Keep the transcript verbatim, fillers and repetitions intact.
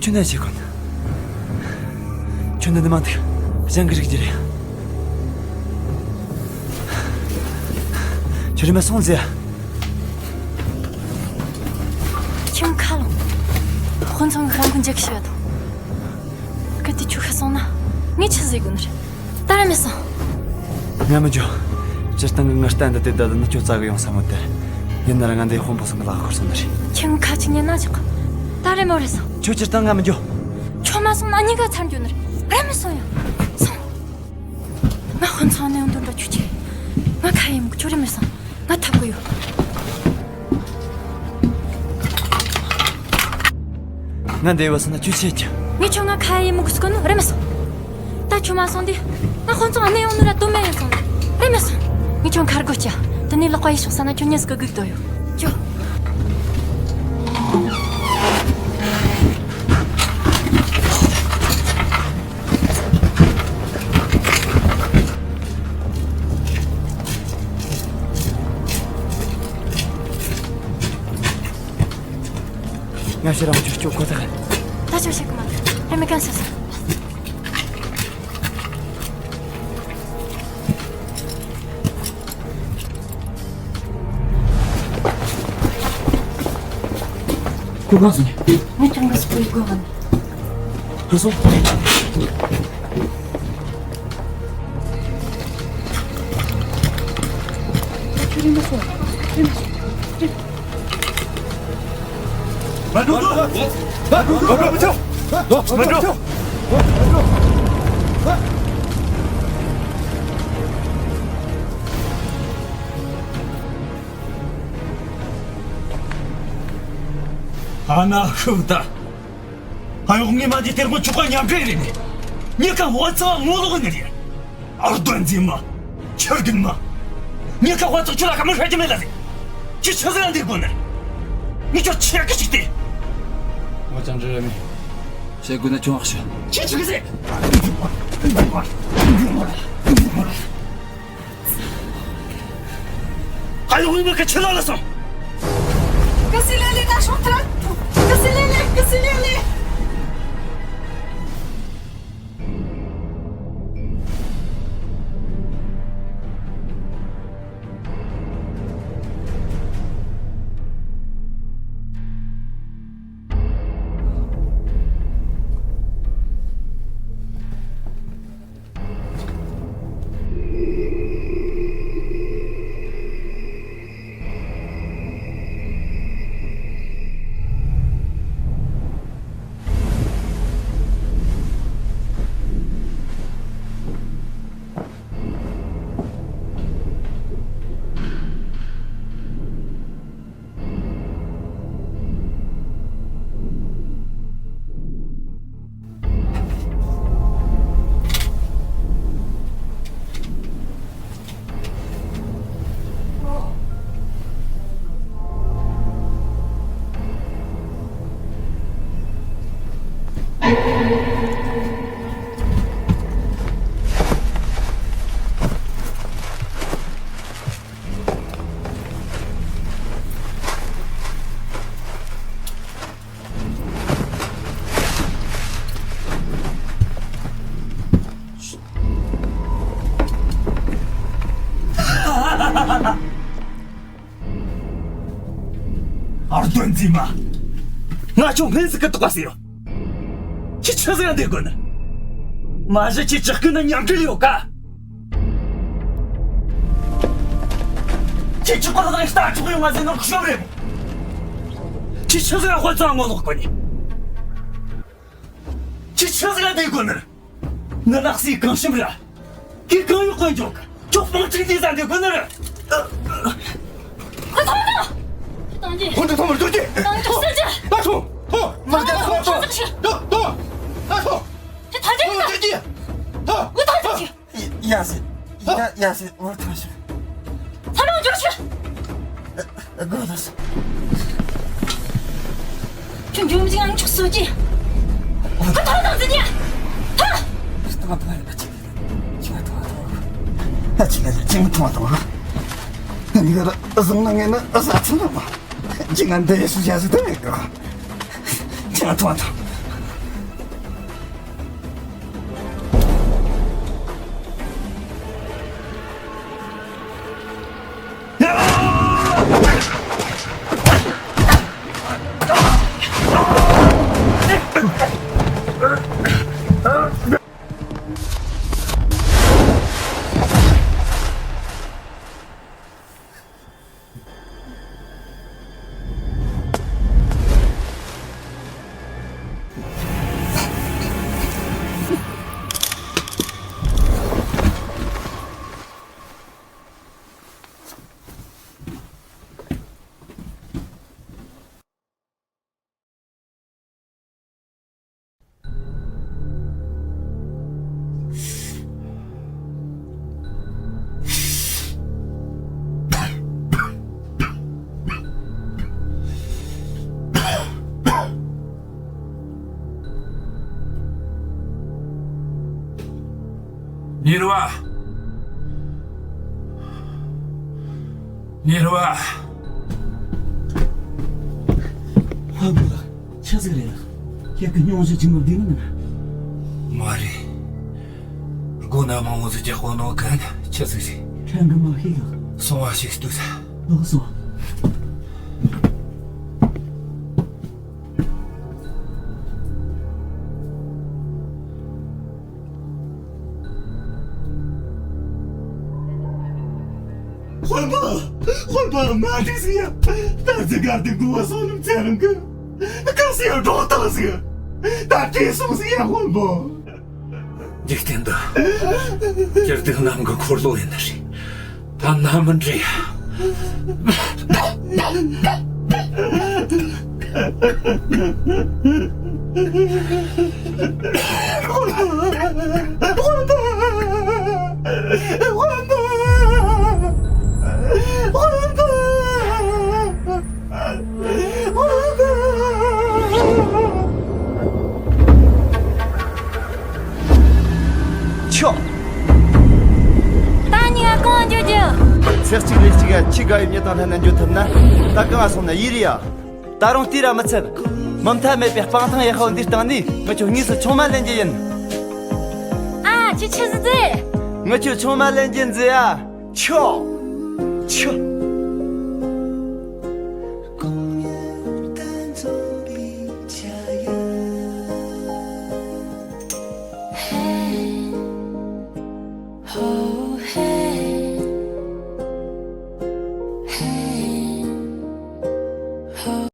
ཁྱོད་ནས་བྱེད་ཁོ་ན། ཁྱོད་འདི་ནས་མ་འདུག་གཞན་གི་རིགས་ཀྱི་རེད། ཁྱོད་རེམ་མ་སོང་ཟེར། ཁྱོད་ཁ་ལོང་། དཔོན་ཚང་གི་ཤང་ཀུན་འཇག་ཤི་བ་དང་། གལ་ཏེ་ཁྱོད་ཤི་སོང་ན། ངས་ཆི་ཟེར་དགོས་ནི་རེད། ད་རེམ་མ་སོང་། ང་མི་འགྱོ། སྤྱིར་བཏང་གི་ངའི་རྟ་འདི་དེ་ད་ལྟ་ནི་ཁྱོད་བཙལ་གི་ཡོང་ས་མོད་དེ། ཡིན་ན་ར་ང་འདི་དཔོན་པོ་ཚང་གི་ལག་ཁར་སོང་ནི་རེད། ཁྱོད་ཁ་ཅིག་ཉན་ན་ཆོག་ད་རེམ་མ་རེ་སོང་། ཁྱོད་སྤྱིར་བཏང་ང་མི་འགྱོ། ཁྱོད་མ་སོང་ན་གཉིས་ཀ་ཚར་འགྱོ་ནི་རེད། རེམ་མ་སོང་ཡ། སོང་། ང་དཔོན་ཚང་ནས་ཡོང་དོན་འདྲ་ཁྱོད་ཆེ། ང་ཁ་ཡིན་མོ་ཁྱོད་རེམ་མ་སོང་། ང་ཐབས་གི་ཡོད། ང་འདི་བ་སོང་ན་ཁྱོད་ཆེ་ཀྱང་། ངས་ཁྱོད་ང་ཁ་ཡིན་མོ་གི་སྐོ་ནོ་རེམ་མ་སོང་། ད་ཁྱོད་མ་སོང་དེ། ང་དཔོན་ཚང་ཨ་ནེ་ཡོང་ནི་ར་དོན་མེད་ཡོང་སོང་ནི་རེམ་མ་སོང་། ངས་ཁྱོད་ཁར་གོ་ཅ། དེ་ནས་ལག་པ་ཡི་ཤོག་ས་ན་ཁྱོད་ཉེས་སུ་གི་གུག་དོ་ཡོད། ཅོ། ང་ཕྱིར་རང་ཚུར་སྐྱོད་ཁོ་ཐག་ད་ཅོ་ཞིག་མ་རེད། མི་གན་སོ་སོ། ཁོ་གང་སོང་ནས། ངས་ཀྱང་གི་སུ་གོ་ཡི་གོ་ག་ནས། ཁོ་སོང་། ཨ་ན་ཤུབ་ད། ཨ་ཡོག་ངས་མ་འདི་གཏེར་མོ་བཅུ་པ་ཉམས་རྒུད་རེད་ནི། ངས་ཀ་ཧོ་ཙ་ངོ་ལོག་ནི་རེད། ཨར་དོན་འཛིན་མ། ཆར་རྒྱུན་མ། ངས་ཀ་ཧོ་ཙ་ཁྱོད་ལ་ཀ་མི་ཧྲ་གི་མེད་ལ་རེད། ཁྱོད་ཆི་ཟིག་ལ་འདི་དགོས་ནི། ངས་ཁྱོད་ཆེ་གི་ཞིག་སྟེ། ངོ་ཅང་འདྲི་ར་མེད། བཤད་དགོས་ན་ཁྱོད་ཧ་ཤོད། ཁྱོད་ཆི་གི་ཟེ། ཨ་ཡོ་ཝི་མི་ཁ་ཆེ་ལ་ལ་སོང་། ཀི་སི་ལེ་ལེ་ད་ཤོང་ཐལ། ཀི་སི་ལེ་ལེ། ཀི་སི་ལེ་ལེ། ཨར་དོན་འཛིན་མ། ང་ཁྱོད་སྨན་ཟིག་གི་དོགས་པ་ཟེར་ཡོད། ཁྱེད་ཆི་ཟིག་ཡང་འདེད་དགོས་ནི། མ་གཞི་ཁྱེད་ཅག་གི་ནི་ཉམས་འགྲིལ་ཡོད་ཀ། ཁྱེད་ཅག་གི་ལག་ནས་རྟ་ཆོག་ཡོང་ང་ཟེར་ནོར་ཤོབ་རེད་མོ། ཁྱེད་ཆི་ཟིག་ཡང་དཔོན་ཚང་ངོ་ལོག་དགོས་ནི། ཁྱེད་ཆི་ཟིག་ཡང་འདེད་དགོས་ནི། ནི་ནག་སའི་གང་ཤིམ་ར། ཁྱེད་གང་ཡོད་དཀོན་མཆོག་གི་ཁྱོད་སྤང་ཁྲིག་འདི་ཟ་འདི་དགོས་ནི་རེད། ཁོ་ཐོང་དང་། ཁྱེད་བཏང་རྒྱུ། ཁོ་འདི་ཐོང་མི་འདུག་རྒྱུ། བཏང་ཆོག་ཟེར་རྒྱུ། ད་ཐོང་། ཐོང་། མ་རྒྱ་ཐོང་། ཐོང་། ཐོང་། ད་ཐོང་། ཁྱེད་ཐོང་རྒྱུ། ཐོང་། ཐོང་། ཐོང་། ཐོང་། འུ་ཐོང་ཐོང་ཆི། ཡ་སི། ཡ་ཡ་སི། འུ་ཐོང་ཆི། ཚང་མ་འཇོག་ཆི། དགོས་ལ་སོང་། ཁྱོད་འཇོག་མི་འཇིག་ཨང་ཆོག་སོ་ཅི། ཁ་ཐོག་དང་ཟིན་ཡ། ཐ། ཐོག་ཐོག་ཡ་ཅི། ཅི་ང་ཐོག་ཐོག་ཨ་ཅི་ང་ཅི་ང་ཐོག་ཐོག་ཨ་ནི་ག་ར་བཟུང་ན་ངས་ན་ཨ་ས་ཚང་མ། ཅི་ང་འདི་ཡ་སུ་ཡ་སུ་ད་ཡ་ག་ཅི་ང་ཐོག་ཐོག་གཉེར་བ། གཉེར་བ། ཧ་གོ། ཆི་ཟིག་རེད། ཁྱེད་ཀྱི་སྙུང་གཞི་གཅིག་མ་བསྡད་ནི་མིན་ན། མ་རེད། སྒོ་ན་མང་བོ་ཟིག་རྒྱག་གོ་ནོ་གན་ཆི་ཟིག་རེད། ཕྲན་གི་མ་ཤེས་གི། སོང་བ་ཞིག་ལྟོས་ས། ལོག་སོང་། དཔོན་པོ། དཔོན་པོ་མ་འགྲིག་ཟིག་ཡ། ད་ཟི་གར་དེ་དགུ་བ་སོང་ནམ་ཚེ་རིང་གི། ག་སེ་ཡ་འགྲོགས་བཏང་ཟིག་ད་བྲོས་སོང་ཟིག་ཡ་དཔོན་པོ། འཇིག་རྟེན་འདི། སྤྱིར་སྡུག་ལམ་གྱི་འཁོར་ལོ་ཡིན་ནི་རེད། ད་ནམ་མི་འདྲ་ཡ། ཆོག་ད་ཉིན་གང་འགྱོ་རྒྱུ། ཚེ་གཅིག་ལས་གཅིག་ཡ་ཁྱི་དགའ་བའི་མྱི་དང་ལྷན་ན་འགྱོ་ཐུབ་ན། ད་གང་ང་སོང་ན་ཡིན་རེད་ཡ། ད་རུང་དེ་ར་མི་ཚད། མུ་མཐའ་མེད་པའི་སྤང་ཐང་ཡག་པོ་འདིའི་སྟེང་ནས་ང་ཁྱོད་དངོས་སུ་ཆུང་མ་ལེན་རྒྱུ་ཡིན། ཨ། ཁྱི་ཆི་ཟིག་མཛད། ང་ཁྱོད་ཆུང་མ་ལེན་རྒྱུ་མཛད་ཡ། ཆོག་ཆོག